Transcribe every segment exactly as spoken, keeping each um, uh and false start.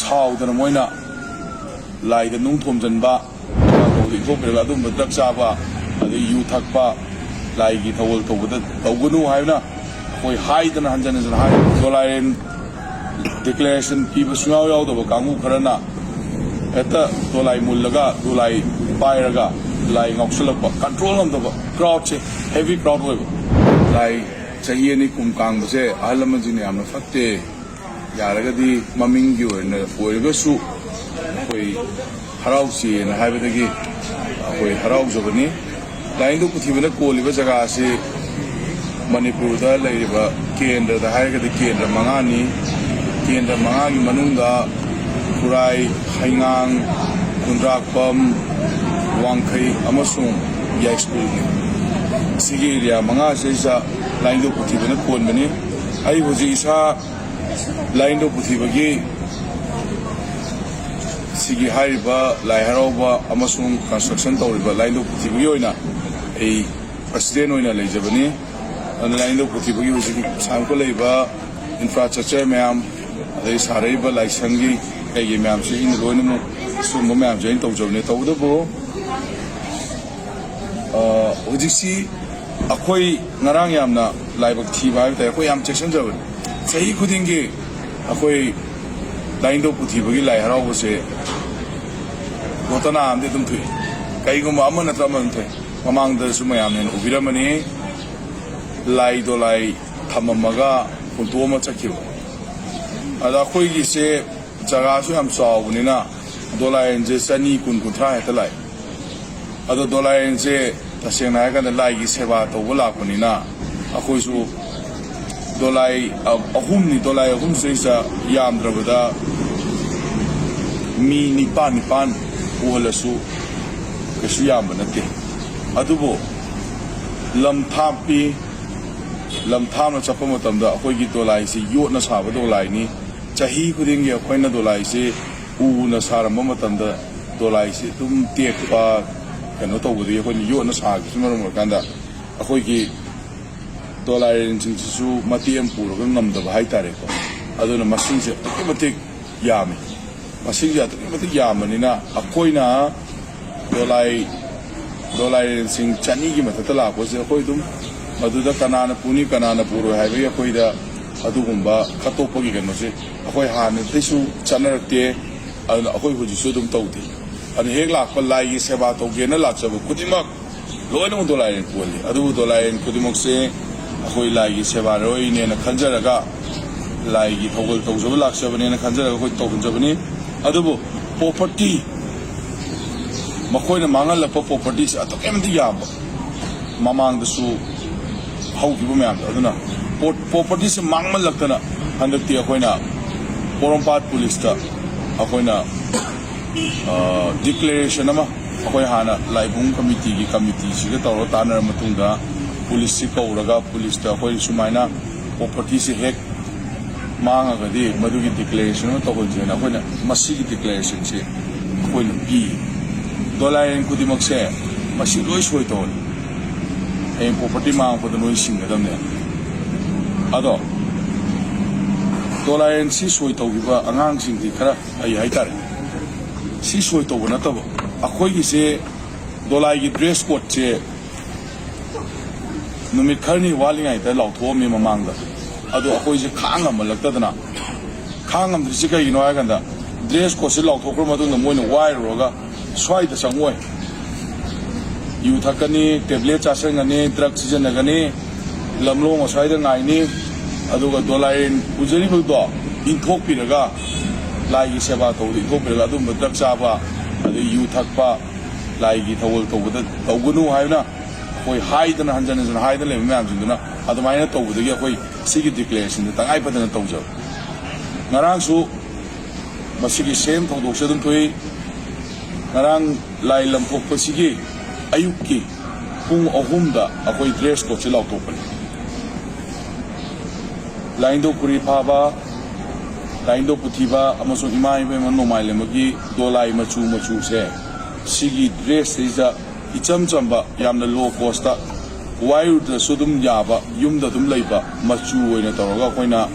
ꯁꯥꯎꯗꯅ ꯃꯣꯏꯅ ꯂꯥꯏꯗ ꯅꯨꯡ ꯊꯣꯝꯖꯤꯟꯕ, ꯏꯟꯊꯣꯛꯄꯤꯔꯒ ꯑꯗꯨꯒꯨꯝꯕ ꯗ꯭ꯔꯒ ꯆꯥꯕ, ꯑꯗꯩ ꯌꯨ ꯊꯛꯄ, ꯂꯥꯏꯒꯤ ꯊꯧꯒꯜ ꯇꯧꯕꯗ ꯇꯧꯒꯅꯨ ꯍꯥꯏꯅ ꯑꯩꯈꯣꯏ ꯍꯥꯏꯗꯅ ꯍꯟꯖꯟ ꯍꯟꯖꯟ ꯍꯥꯏ꯫ ꯗꯣꯂꯥꯏꯔꯦꯟ ꯗꯤꯀ꯭ꯂꯦꯔꯦꯁꯟ ꯄꯤꯕ ꯁꯨꯡꯌꯥꯎ ꯌꯥꯎꯗꯕ ꯀꯥꯡꯕꯨ ꯈꯔꯅ ꯍꯦꯛꯇ ꯗꯣꯂꯥꯏ ꯃꯨꯜꯂꯒ, ꯗꯣꯂꯥꯏ ꯄꯥꯏꯔꯒ ꯂꯥꯏ ꯉꯥꯎꯁꯜꯂꯛꯄ, ꯀꯟꯇ꯭ꯔꯣꯜ ꯉꯝꯗꯕ꯫ ꯀ꯭ꯔꯥꯎꯗꯁꯦ ꯍꯦꯚꯤ ꯀ꯭ꯔꯥꯎꯗ ꯑꯣꯏꯕ꯫ ꯂꯥꯏ ꯆꯍꯤ ꯑꯅꯤ ꯀꯨꯝ ꯀꯥꯡꯕꯁꯦ ꯑꯍꯜ ꯂꯃꯟꯁꯤꯡꯅ ꯌꯥꯝꯅ ꯐꯠꯇꯦ, ꯌꯥꯔꯒꯗꯤ ꯃꯃꯤꯡꯒꯤ ꯑꯣꯏꯅ ꯑꯣꯏꯔꯒꯁꯨ ꯑꯩꯈꯣꯏ ꯍꯔꯥꯎꯁꯤꯅ ꯍꯥꯏꯕꯗꯒꯤ ꯑꯩꯈꯣꯏ ꯍꯔꯥꯎꯖꯕꯅꯤ꯫ ꯂꯥꯏꯅꯤꯡꯊꯧ ꯄꯨꯊꯤꯕꯅ ꯀꯣꯜꯂꯤꯕ ꯖꯒꯥ ꯑꯁꯤ ꯃꯅꯤꯄꯨꯔꯗ ꯂꯩꯔꯤꯕ ꯀꯦꯟꯗ꯭ꯔꯗ ꯍꯥꯏꯔꯒꯗꯤ ꯀꯦꯟꯗ꯭ꯔ ꯃꯉꯥꯅꯤ꯫ ꯀꯦꯟꯗ꯭ꯔ ꯃꯉꯥꯒꯤ ꯃꯅꯨꯡꯗ ꯈꯨꯔꯥꯏ, ꯍꯩꯉꯥꯡ, ꯈꯨꯟꯗ꯭ꯔꯥꯛꯄꯝ, ꯋꯥꯡꯈꯩ ꯑꯃꯁꯨꯡ ꯌꯥꯏꯁ꯭ꯀꯨꯜꯅꯤ꯫ ꯁꯤꯒꯤ ꯑꯦꯔꯤꯌꯥ ꯃꯉꯥꯁꯤꯗꯩꯁꯤꯗ ꯂꯥꯏꯅꯤꯡꯊꯧ ꯄꯨꯊꯤꯕꯅ ꯀꯣꯟꯕꯅꯤ꯫ ꯑꯩ ꯍꯧꯖꯤꯛ ꯏꯁꯥ ꯂꯥꯏꯅꯤꯡꯊꯧ ꯄꯨꯊꯤꯕꯒꯤ ꯁꯤꯒꯤ ꯍꯥꯏꯔꯤꯕ ꯂꯥꯏ ꯍꯔꯥꯎꯕ ꯑꯃꯁꯨꯡ ꯀꯟꯁꯇ꯭ꯔꯛꯁꯟ ꯇꯧꯔꯤꯕ ꯂꯥꯏꯅꯤꯡꯊꯧ ꯄꯨꯊꯤꯕꯒꯤ ꯑꯣꯏꯅ ꯑꯩ ꯄ꯭ꯔꯁꯤꯗꯦꯟ ꯑꯣꯏꯅ ꯂꯩꯖꯕꯅꯤ꯫ ꯑꯗꯨꯅ ꯂꯥꯏꯅꯤꯡꯊꯧ ꯄꯨꯊꯤꯕꯒꯤ ꯍꯧꯖꯤꯛ ꯁꯥꯒꯠꯂꯛꯏꯕ ꯏꯟꯐ꯭ꯔꯥꯁ꯭ꯇ꯭ꯔꯛꯆꯔ ꯃꯌꯥꯝ, ꯑꯗꯩ ꯁꯥꯔꯛꯏꯕ ꯂꯥꯏꯁꯪꯒꯤ ꯀꯩꯒꯤ ꯃꯌꯥꯝꯁꯦ ꯑꯩꯅ ꯂꯣꯏꯅꯃꯛ ꯁꯤꯒꯨꯝꯕ ꯃꯌꯥꯝꯁꯦ ꯑꯩꯅ ꯇꯧꯖꯕꯅꯦ꯫ ꯇꯧꯕꯇꯕꯨ, ꯑ, ꯍꯧꯖꯤꯛꯁꯤ ꯑꯩꯈꯣꯏ ꯉꯔꯥꯡ ꯌꯥꯝꯅ ꯂꯥꯏꯕꯛ ꯊꯤꯕ ꯍꯥꯏꯕ ꯇꯥꯔꯦ, ꯑꯩꯈꯣꯏ ꯌꯥꯝ ꯆꯦꯛꯁꯤꯟꯖꯕꯅꯤ꯫ ꯆꯍꯤ ꯈꯨꯗꯤꯡꯒꯤ ꯑꯩꯈꯣꯏ ꯂꯥꯏꯅꯤꯡꯊꯧ ꯄꯨꯊꯤꯕꯒꯤ ꯂꯥꯏ ꯍꯔꯥꯎꯕꯁꯦ ꯒꯣꯇꯅꯥ ꯑꯃꯗꯤ ꯑꯗꯨꯝ ꯊꯣꯛꯏ, ꯀꯩꯒꯨꯝꯕ ꯑꯃ ꯅꯠꯇ꯭ꯔ ꯑꯃ ꯑꯗꯨꯝ ꯊꯣꯛꯏ꯫ ꯃꯃꯥꯡꯗꯁꯨ ꯃꯌꯥꯝꯅ ꯍꯦꯟꯅ ꯎꯕꯤꯔꯝꯃꯅꯤ, ꯂꯥꯏ ꯗꯣꯂꯥꯏ ꯊꯝꯃꯝꯃꯒ ꯍꯨꯟꯇꯣꯛꯑꯝꯃ ꯆꯠꯈꯤꯕ꯫ ꯑꯗ ꯑꯩꯈꯣꯏꯒꯤꯁꯦ ꯖꯒꯥꯁꯨ ꯌꯥꯝ ꯆꯥꯎꯕꯅꯤꯅ ꯗꯣꯂꯥꯏꯁꯦ ꯆꯅꯤ, ꯀꯨꯟ, ꯀꯨꯟꯊ꯭ꯔꯥ ꯍꯦꯛꯇ ꯂꯥꯛꯑꯦ꯫ ꯑꯗꯣ ꯗꯣꯂꯥꯏꯁꯦ ꯇꯁꯦꯡꯅ ꯍꯥꯏꯔꯀꯥꯟꯗ ꯂꯥꯏꯒꯤ ꯁꯦꯕꯥ ꯇꯧꯕ ꯂꯥꯛꯄꯅꯤꯅ ꯑꯩꯈꯣꯏꯁꯨ ꯗꯣꯂꯥꯏ ꯑ-, ꯑꯍꯨꯝꯅꯤ, ꯗꯣꯂꯥꯏ ꯑꯍꯨꯝꯁꯤꯗꯩꯁꯤꯗ ꯌꯥꯝꯗ꯭ꯔꯕꯗ ꯃꯤ ꯅꯤꯄꯥꯟ ꯅꯤꯄꯥꯟ ꯄꯨꯍꯜꯂꯁꯨ ꯀꯩꯁꯨ ꯌꯥꯝꯕ ꯅꯠꯇꯦ꯫ ꯑꯗꯨꯕꯨ ꯂꯝ ꯊꯥꯞꯄꯤ, ꯂꯝ ꯊꯥꯞꯅ ꯆꯠꯄ ꯃꯇꯝꯗ ꯑꯩꯈꯣꯏꯒꯤ ꯗꯣꯂꯥꯏꯁꯤ ꯌꯣꯠꯅ ꯁꯥꯕ ꯗꯣꯂꯥꯏꯅꯤ꯫ ꯆꯍꯤ ꯈꯨꯗꯤꯡꯒꯤ ꯑꯩꯈꯣꯏꯅ ꯗꯣꯂꯥꯏꯁꯤ ꯎꯅ ꯁꯥꯔꯝꯕ ꯃꯇꯝꯗ ꯗꯣꯂꯥꯏꯁꯤ ꯑꯗꯨꯝ ꯇꯦꯛꯄ, ꯀꯩꯅꯣ ꯇꯧꯕꯗꯒꯤ ꯑꯩꯈꯣꯏꯅ ꯌꯣꯠꯅ ꯁꯥꯈꯤꯕꯁꯤꯅ ꯃꯔꯝ ꯑꯣꯏꯔꯀꯥꯟꯗ ꯑꯩꯈꯣꯏꯒꯤ ꯗꯣꯂꯥꯏꯔꯦꯟꯁꯤꯡꯁꯤꯁꯨ ꯃꯇꯦꯛ ꯑꯃ ꯄꯨꯔꯒ ꯉꯝꯗꯕ ꯍꯥꯏꯇꯥꯔꯦꯀꯣ꯫ ꯑꯗꯨꯅ ꯃꯁꯤꯡꯁꯦ ꯑꯗꯨꯛꯀꯤ ꯃꯇꯤꯛ ꯌꯥꯝꯃꯤ꯫ ꯃꯁꯤꯡꯁꯦ ꯑꯗꯨꯛꯀꯤ ꯃꯇꯤꯛ ꯌꯥꯝꯕꯅꯤꯅ ꯑꯩꯈꯣꯏꯅ ꯗꯣꯂꯥꯏ ꯗꯣꯂꯥꯏꯔꯦꯟꯁꯤꯡ ꯆꯅꯤꯒꯤ ꯃꯊꯛꯇ ꯂꯥꯛꯄꯁꯦ ꯑꯩꯈꯣꯏ ꯑꯗꯨꯝ ꯃꯗꯨꯗ ꯀꯅꯥꯅ ꯄꯨꯅꯤ ꯀꯅꯥꯅ ꯄꯨꯔꯣꯏ ꯍꯥꯏꯕꯒꯤ ꯑꯩꯈꯣꯏꯗ ꯑꯗꯨꯒꯨꯝꯕ ꯈꯠꯇꯣꯛꯄꯒꯤ ꯀꯩꯅꯣꯁꯦ ꯑꯩꯈꯣꯏ ꯍꯥꯟꯅꯗꯒꯤꯁꯨ ꯆꯠꯅꯔꯛꯇꯦ꯫ ꯑꯗꯨꯅ ꯑꯩꯈꯣꯏ ꯍꯧꯖꯤꯛꯁꯨ ꯑꯗꯨꯝ ꯇꯧꯗꯦ꯫ ꯑꯗꯨꯅ ꯍꯦꯛ ꯂꯥꯛꯄ ꯂꯥꯏꯒꯤ ꯁꯦꯕꯥ ꯇꯧꯒꯦꯅ ꯂꯥꯛꯆꯕ ꯈꯨꯗꯤꯡꯃꯛ ꯂꯣꯏꯅꯃꯛ ꯗꯣꯂꯥꯏꯔꯦꯟ ꯄꯨꯍꯜꯂꯤ꯫ ꯑꯗꯨꯕꯨ ꯗꯣꯂꯥꯏꯔꯦꯟ ꯈꯨꯗꯤꯡꯃꯛꯁꯦ ꯑꯩꯈꯣꯏ ꯂꯥꯏꯒꯤ ꯁꯦꯕꯥꯔꯣꯏꯅꯦꯅ ꯈꯟꯖꯔꯒ, ꯂꯥꯏꯒꯤ ꯊꯧꯒꯜ ꯇꯧꯖꯕ ꯂꯥꯛꯆꯕꯅꯦꯅ ꯈꯟꯖꯔꯒ ꯑꯩꯈꯣꯏ ꯇꯧꯍꯟꯖꯕꯅꯤ꯫ ꯑꯗꯨꯕꯨ ꯄ꯭ꯔꯣꯄꯔꯇꯤ, ꯃꯈꯣꯏꯅ ꯃꯥꯡꯍꯜꯂꯛꯄ ꯄ꯭ꯔꯣꯄꯔꯇꯤꯁꯦ ꯑꯗꯨꯛꯀꯤ ꯃꯇꯤꯛ ꯌꯥꯝꯕ, ꯃꯃꯥꯡꯗꯁꯨ ꯍꯧꯈꯤꯕ ꯃꯌꯥꯝꯗꯣ꯫ ꯑꯗꯨꯅ ꯄ꯭ꯔꯣ-, ꯄ꯭ꯔꯣꯄꯔꯇꯤꯁꯦ ꯃꯥꯡꯃꯜꯂꯛꯇꯅ ꯍꯟꯗꯛꯇꯤ ꯑꯩꯈꯣꯏꯅ ꯄꯣꯔꯣꯝꯄꯥꯠ ꯄꯨꯂꯤꯁꯇ ꯑꯩꯈꯣꯏꯅ ꯗꯤꯀ꯭ꯂꯦꯔꯦꯁꯟ ꯑꯃ, ꯑꯩꯈꯣꯏ ꯍꯥꯟꯅ ꯂꯥꯏꯕꯨꯡ ꯀꯃꯤꯇꯤꯒꯤ ꯀꯃꯤꯇꯤꯁꯤꯒ ꯇꯧꯔꯒ ꯇꯥꯟꯅꯔ ꯃꯇꯨꯡꯗ ꯄꯨꯂꯤꯁꯁꯤ ꯀꯧꯔꯒ ꯄꯨꯂꯤꯁꯇ ꯑꯩꯈꯣꯏ ꯁꯨꯃꯥꯏꯅ ꯄ꯭ꯔꯣꯄꯔꯇꯤꯁꯦ ꯍꯦꯛ ꯃꯥꯡꯉꯒꯗꯤ ꯃꯗꯨꯒꯤ ꯗꯤꯀ꯭ꯂꯦꯔꯦꯁꯟ ꯑꯃ ꯇꯧꯍꯟꯁꯦꯅ ꯑꯩꯈꯣꯏꯅ ꯃꯁꯤꯒꯤ ꯗꯤꯀ꯭ꯂꯦꯔꯦꯁꯟꯁꯤ ꯑꯩꯈꯣꯏꯅ ꯄꯤ꯫ ꯗꯣꯂꯥꯏꯔꯦꯟ ꯈꯨꯗꯤꯡꯃꯛꯁꯦ ꯃꯁꯤ ꯂꯣꯏ ꯁꯣꯏ ꯇꯧꯍꯜꯂꯤ꯫ ꯍꯌꯦꯡ ꯄ꯭ꯔꯣꯄꯔꯇꯤ ꯃꯥꯡꯉꯛꯄꯗ ꯂꯣꯏ ꯁꯤꯡꯒꯗꯕꯅꯦ꯫ ꯑꯗꯣ ꯗꯣꯂꯥꯏꯔꯦꯟ ꯁꯤ ꯁꯣꯏ ꯇꯧꯈꯤꯕ ꯑꯉꯥꯡꯁꯤꯡꯗꯤ ꯈꯔ ꯐꯩ ꯍꯥꯏꯇꯥꯔꯦ꯫ ꯁꯤ ꯁꯣꯏ ꯇꯧꯕ ꯅꯠꯇꯕ, ꯑꯩꯈꯣꯏꯒꯤꯁꯦ ꯗꯣꯂꯥꯏꯒꯤ ꯗ꯭ꯔꯦꯁ ꯀꯣꯗꯁꯦ ꯅꯨꯃꯤꯠ ꯈꯔꯅꯤ ꯋꯥꯠꯂꯤꯉꯩꯗ ꯂꯥꯎꯊꯣꯛꯑꯝꯃꯤ ꯃꯃꯥꯡꯗ꯫ ꯑꯗꯣ ꯑꯩꯈꯣꯏꯁꯦ ꯈꯥꯡ ꯉꯝꯃꯜꯂꯛꯇꯗꯅ, ꯈꯥꯡ ꯉꯝꯗ꯭ꯔꯤꯁꯤ ꯀꯩꯒꯤꯅꯣ ꯍꯥꯏ ꯀꯥꯟꯗ, ꯗ꯭ꯔꯦꯁ ꯀꯣꯗꯁꯦ ꯂꯥꯎꯊꯣꯛꯈ꯭ꯔ ꯃꯇꯨꯡꯗ ꯃꯣꯏꯅ ꯋꯥꯏꯔꯨꯔꯒ ꯁ꯭ꯋꯥꯏꯗ ꯆꯪꯉꯣꯏ, ꯌꯨ ꯊꯛꯀꯅꯤ, ꯇꯦꯕ꯭ꯂꯦꯠ ꯆꯥꯁꯤꯟꯒꯅꯤ, ꯗ꯭ꯔꯒ ꯁꯤꯖꯤꯟꯅꯒꯅꯤ, ꯂꯝꯂꯣꯡ ꯑꯁ꯭ꯋꯥꯏꯗ ꯉꯥꯏꯅꯤ꯫ ꯑꯗꯨꯒ ꯗꯣꯂꯥꯏꯔꯦꯟ ꯄꯨꯖꯔꯤꯕꯗꯣ ꯏꯟꯊꯣꯛꯄꯤꯔꯒ, ꯂꯥꯏꯒꯤ ꯁꯦꯕꯥ ꯇꯧꯕꯗ ꯏꯟꯊꯣꯛꯄꯤꯔꯒ, ꯑꯗꯨꯒꯨꯝꯕ ꯗ꯭ꯔꯒ ꯆꯥꯕ, ꯑꯗꯩ ꯌꯨ ꯊꯛꯄ, ꯂꯥꯏꯒꯤ ꯊꯧꯒꯜ ꯇꯧꯕꯗ ꯇꯧꯒꯅꯨ ꯍꯥꯏꯕꯅ ꯑꯩꯈꯣꯏ ꯍꯥꯏꯗꯅ, ꯍꯟꯖꯟ ꯍꯟꯖꯟ ꯍꯥꯏꯗꯅ ꯂꯩꯕ ꯃꯌꯥꯝꯁꯤꯡꯗꯨꯅ ꯑꯗꯨꯃꯥꯏꯅ ꯇꯧꯕꯗꯒꯤ ꯑꯩꯈꯣꯏ ꯁꯤꯒꯤ ꯗꯤꯀ꯭ꯂꯦꯔꯦꯁꯟꯁꯦ ꯇꯉꯥꯏ ꯐꯗꯅ ꯇꯧꯖꯕ꯫ ꯉꯔꯥꯡꯁꯨ ꯃꯁꯤꯒꯤ ꯁꯦꯝ ꯊꯧꯗꯣꯛꯁꯦ ꯑꯗꯨꯝ ꯊꯣꯛꯏ꯫ ꯉꯔꯥꯡ ꯂꯥꯏ ꯂꯝꯊꯣꯛꯄꯁꯤꯒꯤ ꯑꯌꯨꯛꯀꯤ ꯄꯨꯡ ꯑꯍꯨꯝꯗ ꯑꯩꯈꯣꯏ ꯗ꯭ꯔꯦꯁ ꯀꯣꯗꯁꯦ ꯂꯥꯎꯊꯣꯛꯄꯅꯤ꯫ ꯂꯥꯏꯅꯤꯡꯊꯧ ꯈꯨꯔꯤ ꯐꯥꯕ, ꯂꯥꯏꯅꯤꯡꯊꯧ ꯄꯨꯊꯤꯕ ꯑꯃꯁꯨꯡ ꯏꯃꯥ ꯏꯕꯦꯝꯃ ꯅꯣꯡꯃꯥꯏꯂꯦꯝꯕꯒꯤ ꯗꯣꯂꯥꯏ ꯃꯆꯨ ꯃꯆꯨꯁꯦ, ꯁꯤꯒꯤ ꯗ꯭ꯔꯦꯁꯁꯤꯗ ꯏꯆꯝ ꯆꯝꯕ, ꯌꯥꯝꯅ ꯂꯣ ꯀꯣꯁꯇ, ꯋꯥꯏꯔꯨꯗ꯭ꯔꯁꯨ ꯑꯗꯨꯝ ꯌꯥꯕ, ꯌꯨꯝꯗ ꯑꯗꯨꯝ ꯂꯩꯕ ꯃꯆꯨ ꯑꯣꯏꯅ ꯇꯧꯔꯒ ꯑꯩꯈꯣꯏꯅ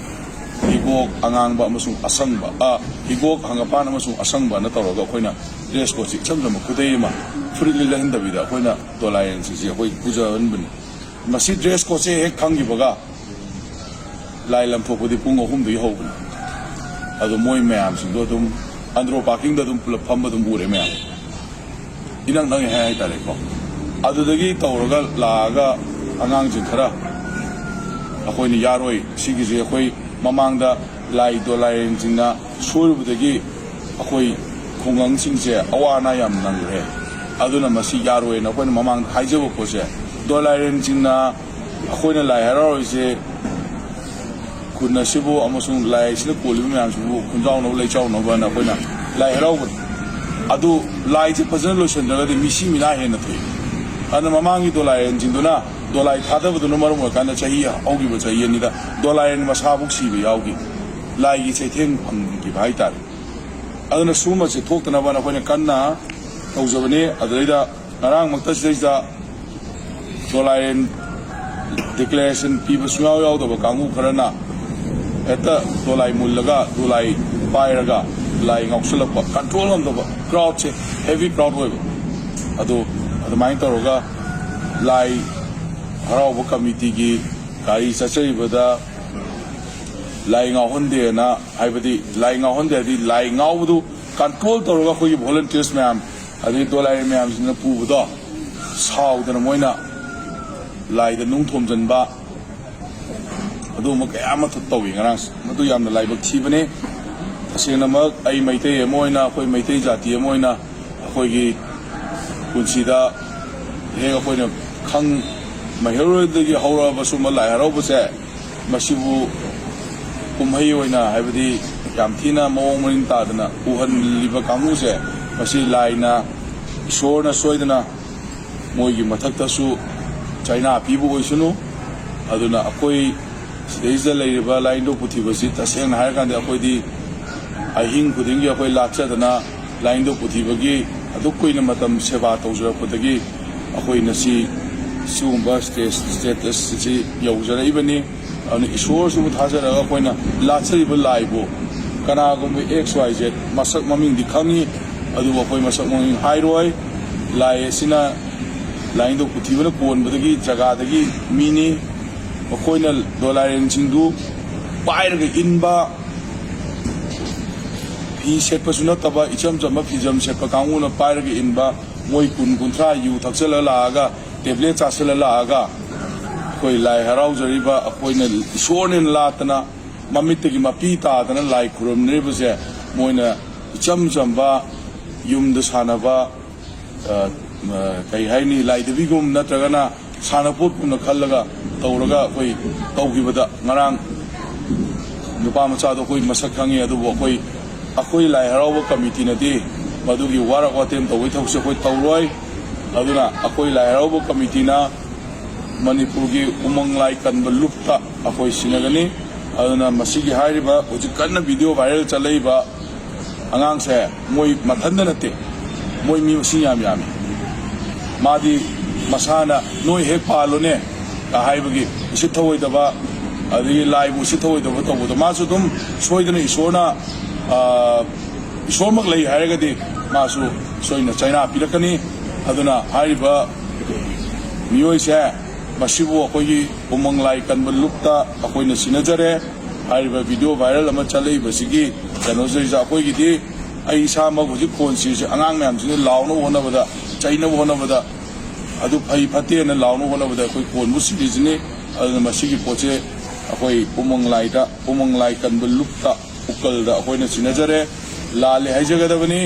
ꯍꯤꯒꯣꯛ, ꯑꯉꯥꯡꯕ ꯑꯃꯁꯨꯡ ꯑꯁꯪꯕ, ꯑ, ꯍꯤꯒꯣꯛ, ꯍꯪꯒꯄꯥꯟ ꯑꯃꯁꯨꯡ ꯑꯁꯪꯕꯅ ꯇꯧꯔꯒ ꯑꯩꯈꯣꯏꯅ dress codeꯁꯤ ꯏꯆꯝ ꯆꯝꯕ ꯈꯨꯗꯩ ꯑꯃ, ꯐꯨꯔꯤꯠ ꯂꯤꯠꯍꯟꯗꯕꯤꯗ ꯑꯩꯈꯣꯏꯅ ꯗꯣꯂꯥꯏꯔꯦꯟꯁꯤꯡꯁꯤ ꯑꯩꯈꯣꯏ ꯄꯨꯖꯍꯟꯕꯅꯤ꯫ ꯃꯁꯤ dress codeꯁꯦ ꯍꯦꯛ ꯈꯪꯈꯤꯕꯒ ꯂꯥꯏ ꯂꯪꯊꯣꯛꯄꯗꯤ ꯄꯨꯡ ꯑꯍꯨꯝꯗꯒꯤ ꯍꯧꯕꯅꯤ꯫ ꯑꯗꯣ ꯃꯣꯏ ꯃꯌꯥꯝꯁꯤꯡꯗꯣ ꯑꯗꯨꯝ ꯑꯟꯗ꯭ꯔꯣ parkingꯗ ꯑꯗꯨꯝ ꯄꯨꯂꯞ ꯐꯝꯕ ꯑꯗꯨꯝ ꯎꯔꯦ ꯃꯌꯥꯝ꯫ ꯏꯅꯛ ꯅꯛꯑꯦ ꯍꯥꯏ ꯍꯥꯏꯇꯥꯔꯦꯀꯣ꯫ ꯑꯗꯨꯗꯒꯤ ꯇꯧꯔꯒ ꯂꯥꯛꯑꯒ ꯑꯉꯥꯡꯁꯤꯡ ꯈꯔ ꯑꯩꯈꯣꯏꯅ ꯌꯥꯔꯣꯏ, ꯁꯤꯒꯤꯁꯦ ꯑꯩꯈꯣꯏ ꯃꯃꯥꯡꯗ ꯂꯥꯏ ꯗꯣꯂꯥꯏꯔꯦꯟꯁꯤꯡꯅ ꯁꯣꯏꯔꯨꯕꯗꯒꯤ ꯑꯩꯈꯣꯏ ꯈꯨꯡꯒꯪꯁꯤꯡꯁꯦ ꯑꯋꯥ ꯑꯅꯥ ꯌꯥꯝ ꯅꯪꯈ꯭ꯔꯦ꯫ ꯑꯗꯨꯅ ꯃꯁꯤ ꯌꯥꯔꯣꯏꯅ ꯑꯩꯈꯣꯏꯅ ꯃꯃꯥꯡꯗ ꯍꯥꯏꯖꯕ ꯄꯣꯠꯁꯦ, ꯗꯣꯂꯥꯏꯔꯦꯟꯁꯤꯡꯅ ꯑꯩꯈꯣꯏꯅ ꯂꯥꯏ ꯍꯔꯥꯎꯔꯤꯁꯦ ꯈꯨꯟ ꯑꯁꯤꯕꯨ ꯑꯃꯁꯨꯡ ꯂꯥꯏ ꯑꯁꯤꯅ ꯀꯣꯜꯂꯤꯕ ꯃꯌꯥꯝꯁꯤꯕꯨ ꯈꯨꯟꯖꯥꯎꯅꯕ, ꯂꯩꯆꯥꯎꯅꯕꯅ ꯑꯩꯈꯣꯏꯅ ꯂꯥꯏ ꯍꯔꯥꯎꯕꯅꯤ꯫ ꯑꯗꯨ ꯂꯥꯏꯁꯦ ꯐꯖꯅ ꯂꯣꯏꯁꯤꯟꯗ꯭ꯔꯒꯗꯤ ꯃꯤꯁꯤ ꯃꯤꯅꯥ ꯍꯦꯟꯅ ꯊꯣꯛꯏ꯫ ꯑꯗꯨꯅ ꯃꯃꯥꯡꯒꯤ ꯗꯣꯂꯥꯏꯔꯦꯟꯁꯤꯡꯗꯨꯅ, ꯗꯣꯂꯥꯏ ꯊꯥꯗꯕꯗꯨꯅ ꯃꯔꯝ ꯑꯣꯏꯔꯀꯥꯟꯗ ꯆꯍꯤ, ꯍꯧꯈꯤꯕ ꯆꯍꯤ ꯑꯅꯤꯗ ꯗꯣꯂꯥꯏꯔꯦꯟ ꯃꯁꯥꯕꯨꯛ ꯁꯤꯕ ꯌꯥꯎꯈꯤ꯫ ꯂꯥꯏꯒꯤ ꯆꯩꯊꯦꯡ ꯐꯪꯈꯤꯕ ꯍꯥꯏꯇꯥꯔꯦ꯫ ꯑꯗꯨꯅ ꯁꯨꯝꯕꯁꯦ ꯊꯣꯛꯇꯅꯕ ꯑꯩꯈꯣꯏꯅ ꯀꯟꯅ ꯇꯧꯖꯕꯅꯤ꯫ ꯑꯗꯨꯗꯩꯗ ꯉꯔꯥꯡꯃꯛꯇ ꯁꯤꯗꯩꯁꯤꯗ ꯗꯣꯂꯥꯏꯔꯦꯟ declaration ꯄꯤꯕ ꯁꯨꯡꯌꯥꯎ ꯌꯥꯎꯗꯕ ꯀꯥꯡꯕꯨ ꯈꯔꯅ ꯍꯦꯛꯇ ꯗꯣꯂꯥꯏ ꯃꯨꯜꯂꯒ, ꯗꯣꯂꯥꯏ ꯄꯥꯏꯔꯒ ꯂꯥꯏ ꯉꯥꯎꯁꯜꯂꯛꯄ, control ꯉꯝꯗꯕ, crowdꯁꯦ heavy crowd ꯑꯣꯏꯕ꯫ ꯑꯗꯨ ꯑꯗꯨꯃꯥꯏꯅ ꯇꯧꯔꯒ ꯂꯥꯏ ꯍꯔꯥꯎꯕ committeeꯒꯤ ꯒꯥꯔꯤ ꯆꯠꯆꯔꯤꯕꯗ ꯂꯥꯏ ꯉꯥꯎꯍꯟꯗꯦꯅ, ꯍꯥꯏꯕꯗꯤ ꯂꯥꯏ ꯉꯥꯎꯍꯟꯗꯦ ꯍꯥꯏꯗꯤ ꯂꯥꯏ ꯉꯥꯎꯕꯗꯨ control ꯇꯧꯔꯒ ꯑꯩꯈꯣꯏꯒꯤ volunteers ꯃꯌꯥꯝ ꯑꯗꯩ ꯗꯣꯂꯥꯏ ꯃꯌꯥꯝꯁꯤꯡꯅ ꯄꯨꯕꯗꯣ ꯁꯥꯎꯗꯅ ꯃꯣꯏꯅ ꯂꯥꯏꯗ ꯅꯨꯡ ꯊꯣꯝꯖꯤꯟꯕ, ꯑꯗꯨꯒꯨꯝꯕ ꯀꯌꯥ ꯑꯃ ꯇꯧꯏ ꯉꯔꯥꯡꯁꯦ꯫ ꯃꯗꯨ ꯌꯥꯝꯅ ꯂꯥꯏꯕꯛ ꯊꯤꯕꯅꯤ꯫ ꯇꯁꯦꯡꯅꯃꯛ ꯑꯩ ꯃꯩꯇꯩ ꯑꯃ ꯑꯣꯏꯅ, ꯑꯩꯈꯣꯏ ꯃꯩꯇꯩ ꯖꯥꯇꯤ ꯑꯃ ꯑꯣꯏꯅ ꯑꯩꯈꯣꯏꯒꯤ ꯄꯨꯟꯁꯤꯗ ꯍꯦꯛ ꯑꯩꯈꯣꯏꯅ ꯈꯪ ꯃꯩꯍꯧꯔꯣꯟꯗꯒꯤ ꯍꯧꯔꯛꯑꯕ ꯁꯨꯝꯕ ꯂꯥꯏ ꯍꯔꯥꯎꯕꯁꯦ, ꯃꯁꯤꯕꯨ ꯀꯨꯝꯍꯩ ꯑꯣꯏꯅ, ꯍꯥꯏꯕꯗꯤ ꯌꯥꯝ ꯊꯤꯅ ꯃꯑꯣꯡ ꯃꯔꯤꯟ ꯇꯥꯗꯅ ꯎꯍꯜꯂꯤꯕ ꯀꯥꯡꯕꯨꯁꯦ, ꯃꯁꯤ ꯂꯥꯏꯅ, ꯏꯁꯣꯔꯅ ꯁꯣꯏꯗꯅ ꯃꯣꯏꯒꯤ ꯃꯊꯛꯇꯁꯨ ꯆꯩꯅꯥ ꯄꯤꯕ ꯑꯣꯏꯁꯅꯨ꯫ ꯑꯗꯨꯅ ꯑꯩꯈꯣꯏ ꯁꯤꯗꯩꯁꯤꯗ ꯂꯩꯔꯤꯕ ꯂꯥꯏꯅꯤꯡꯊꯧ ꯄꯨꯊꯤꯕꯁꯤ ꯇꯁꯦꯡꯅ ꯍꯥꯏꯔꯀꯥꯟꯗ ꯑꯩꯈꯣꯏꯗꯤ ꯑꯍꯤꯡ ꯈꯨꯗꯤꯡꯒꯤ ꯑꯩꯈꯣꯏ ꯂꯥꯠꯆꯗꯅ ꯂꯥꯏꯅꯤꯡꯊꯧ ꯄꯨꯊꯤꯕꯒꯤ ꯑꯗꯨꯛ ꯀꯨꯏꯅ ꯃꯇꯝ ꯁꯦꯕꯥ ꯇꯧꯖꯔꯛꯄꯗꯒꯤ ꯑꯩꯈꯣꯏ ꯉꯁꯤ ꯁꯤꯒꯨꯝꯕ stage status ꯑꯁꯤ ꯌꯧꯖꯔꯛꯏꯕꯅꯤ꯫ ꯑꯗꯨꯅ ꯏꯁꯣꯔꯁꯤꯕꯨ ꯊꯥꯖꯔꯒ ꯑꯩꯈꯣꯏꯅ ꯂꯥꯠꯆꯔꯤꯕ ꯂꯥꯏꯕꯨ ꯀꯅꯥꯒꯨꯝꯕ X Y Z, ꯃꯁꯛ ꯃꯃꯤꯡꯗꯤ ꯈꯪꯉꯤ, ꯑꯗꯨꯕꯨ ꯑꯩꯈꯣꯏ ꯃꯁꯛ ꯃꯃꯤꯡ ꯍꯥꯏꯔꯣꯏ꯫ ꯂꯥꯏ ꯑꯁꯤꯅ ꯂꯥꯏꯅꯤꯡꯊꯧ ꯄꯨꯊꯤꯕꯅ ꯀꯣꯟꯕꯗꯒꯤ ꯖꯒꯥꯗꯒꯤ ꯃꯤꯅꯤ꯫ ꯃꯈꯣꯏꯅ ꯗꯣꯂꯥꯏꯔꯦꯟꯁꯤꯡꯗꯨ ꯄꯥꯏꯔꯒ ꯏꯟꯕ, ꯐꯤ ꯁꯦꯠꯄꯁꯨ ꯅꯠꯇꯕ ꯏꯆꯝ ꯆꯝꯕ ꯐꯤꯖꯝ ꯁꯦꯠꯄ ꯀꯥꯡꯕꯨꯅ ꯄꯥꯏꯔꯒ ꯏꯟꯕ, ꯃꯣꯏ ꯀꯨꯟ ꯀꯨꯟꯊ꯭ꯔꯥ ꯌꯨ ꯊꯛꯆꯜꯂ ꯂꯥꯛꯑꯒ, ꯇꯦꯕ꯭ꯂꯦꯠ ꯆꯥꯁꯤꯜꯂ ꯂꯥꯛꯑꯒ, ꯑꯩꯈꯣꯏ ꯂꯥꯏ ꯍꯔꯥꯎꯖꯔꯤꯕ ꯑꯩꯈꯣꯏꯅ ꯏꯁꯣꯔꯅꯦꯅ ꯂꯥꯠꯇꯅ, ꯃꯃꯤꯠꯇꯒꯤ ꯃꯄꯤ ꯇꯥꯗꯅ ꯂꯥꯏ ꯈꯨꯔꯨꯝꯅꯔꯤꯕꯁꯦ, ꯃꯣꯏꯅ ꯏꯆꯝ ꯆꯝꯕ ꯌꯨꯝꯗ ꯁꯥꯟꯅꯕ, ꯑ, ꯑ, ꯀꯩ ꯍꯥꯏꯅꯤ, ꯂꯥꯏꯙꯕꯤꯒꯨꯝ ꯅꯠꯇ꯭ꯔꯒꯅ ꯁꯥꯟꯅꯄꯣꯠꯀꯨꯝꯅ ꯈꯜꯂꯒ ꯇꯧꯔꯒ ꯑꯩꯈꯣꯏ ꯇꯧꯈꯤꯕꯗ, ꯉꯔꯥꯡ ꯅꯨꯄꯥ ꯃꯆꯥꯗꯣ ꯑꯩꯈꯣꯏ ꯃꯁꯛ ꯈꯪꯉꯤ, ꯑꯗꯨꯕꯨ ꯑꯩꯈꯣꯏ, ꯑꯩꯈꯣꯏ ꯂꯥꯏ ꯍꯔꯥꯎꯕ ꯀꯃꯤꯇꯤꯅꯗꯤ ꯃꯗꯨꯒꯤ ꯋꯥꯔꯛ ꯋꯥꯇꯦꯝ ꯇꯧꯕꯒꯤ ꯊꯕꯛꯁꯦ ꯑꯩꯈꯣꯏ ꯇꯧꯔꯣꯏ꯫ ꯑꯗꯨꯅ ꯑꯩꯈꯣꯏ ꯂꯥꯏ ꯍꯔꯥꯎꯕ ꯀꯃꯤꯇꯤꯅ ꯃꯅꯤꯄꯨꯔꯒꯤ ꯎꯃꯪ ꯂꯥꯏ ꯀꯟꯕ ꯂꯨꯞꯇ ꯑꯩꯈꯣꯏ ꯁꯤꯟꯅꯒꯅꯤ꯫ ꯑꯗꯨꯅ ꯃꯁꯤꯒꯤ ꯍꯥꯏꯔꯤꯕ ꯍꯧꯖꯤꯛ ꯀꯟꯅ ꯚꯤꯗꯤꯑꯣ ꯚꯥꯏꯔꯦꯜ ꯆꯠꯂꯛꯏꯕ ꯑꯉꯥꯡꯁꯦ, ꯃꯣꯏ ꯃꯊꯟꯇ ꯅꯠꯇꯦ, ꯃꯣꯏ ꯃꯤ ꯃꯁꯤꯡ ꯌꯥꯝ ꯌꯥꯝꯃꯤ꯫ ꯃꯥꯗꯤ ꯃꯁꯥꯅ "ꯅꯣꯏ ꯍꯦꯛ ꯄꯥꯜꯂꯨꯅꯦ" ꯀ ꯍꯥꯏꯕꯒꯤ ꯎꯁꯤꯠ ꯊꯑꯣꯏꯗꯕ, ꯑꯗꯒꯤ ꯂꯥꯏꯕꯨ ꯎꯁꯤꯠ ꯊꯑꯣꯏꯗꯕ ꯇꯧꯕꯗꯣ, ꯃꯥꯁꯨ ꯑꯗꯨꯝ ꯁꯣꯏꯗꯅ ꯏꯁꯣꯔꯅ, ꯑ, ꯏꯁꯣꯔꯃꯛ ꯂꯩ ꯍꯥꯏꯔꯒꯗꯤ ꯃꯥꯁꯨ ꯁꯣꯏꯅ ꯆꯩꯅꯥ ꯄꯤꯔꯛꯀꯅꯤ꯫ ꯑꯗꯨꯅ ꯍꯥꯏꯔꯤꯕ ꯃꯤꯑꯣꯏꯁꯦ, ꯃꯁꯤꯕꯨ ꯑꯩꯈꯣꯏꯒꯤ ꯎꯃꯪ ꯂꯥꯏ ꯀꯟꯕ ꯂꯨꯞꯇ ꯑꯩꯈꯣꯏꯅ ꯁꯤꯟꯅꯖꯔꯦ꯫ ꯍꯥꯏꯔꯤꯕ ꯚꯤꯗꯤꯑꯣ ꯚꯥꯏꯔꯦꯜ ꯑꯃ ꯆꯠꯂꯛꯏꯕꯁꯤꯒꯤ ꯀꯩꯅꯣꯁꯤꯗꯩꯁꯤꯗ ꯑꯩꯈꯣꯏꯒꯤꯗꯤ, ꯑꯩ ꯏꯁꯥꯃꯛ ꯍꯧꯖꯤꯛ ꯈꯣꯟ ꯁꯤꯔꯤꯁꯦ ꯑꯉꯥꯡ ꯃꯌꯥꯝꯁꯤꯅ ꯂꯥꯎꯅꯕ ꯍꯣꯠꯅꯕꯗ, ꯆꯩꯅꯕ ꯍꯣꯠꯅꯕꯗ, ꯑꯗꯨ ꯐꯩ ꯐꯠꯇꯦꯅ ꯂꯥꯎꯅꯕ ꯍꯣꯠꯅꯕꯗ ꯑꯩꯈꯣꯏ ꯈꯣꯟꯕꯨ ꯁꯤꯔꯤꯁꯤꯅꯤ꯫ ꯑꯗꯨꯅ ꯃꯁꯤꯒꯤ ꯄꯣꯠꯁꯦ ꯑꯩꯈꯣꯏ ꯎꯃꯪ ꯂꯥꯏꯗ, ꯎꯃꯪ ꯂꯥꯏ ꯀꯟꯕ ꯂꯨꯞꯇ, ꯎꯀꯜꯗ ꯑꯩꯈꯣꯏꯅ ꯁꯤꯟꯅꯖꯔꯦ꯫ ꯂꯥꯜꯂꯦ ꯍꯥꯏꯖꯒꯗꯕꯅꯤ꯫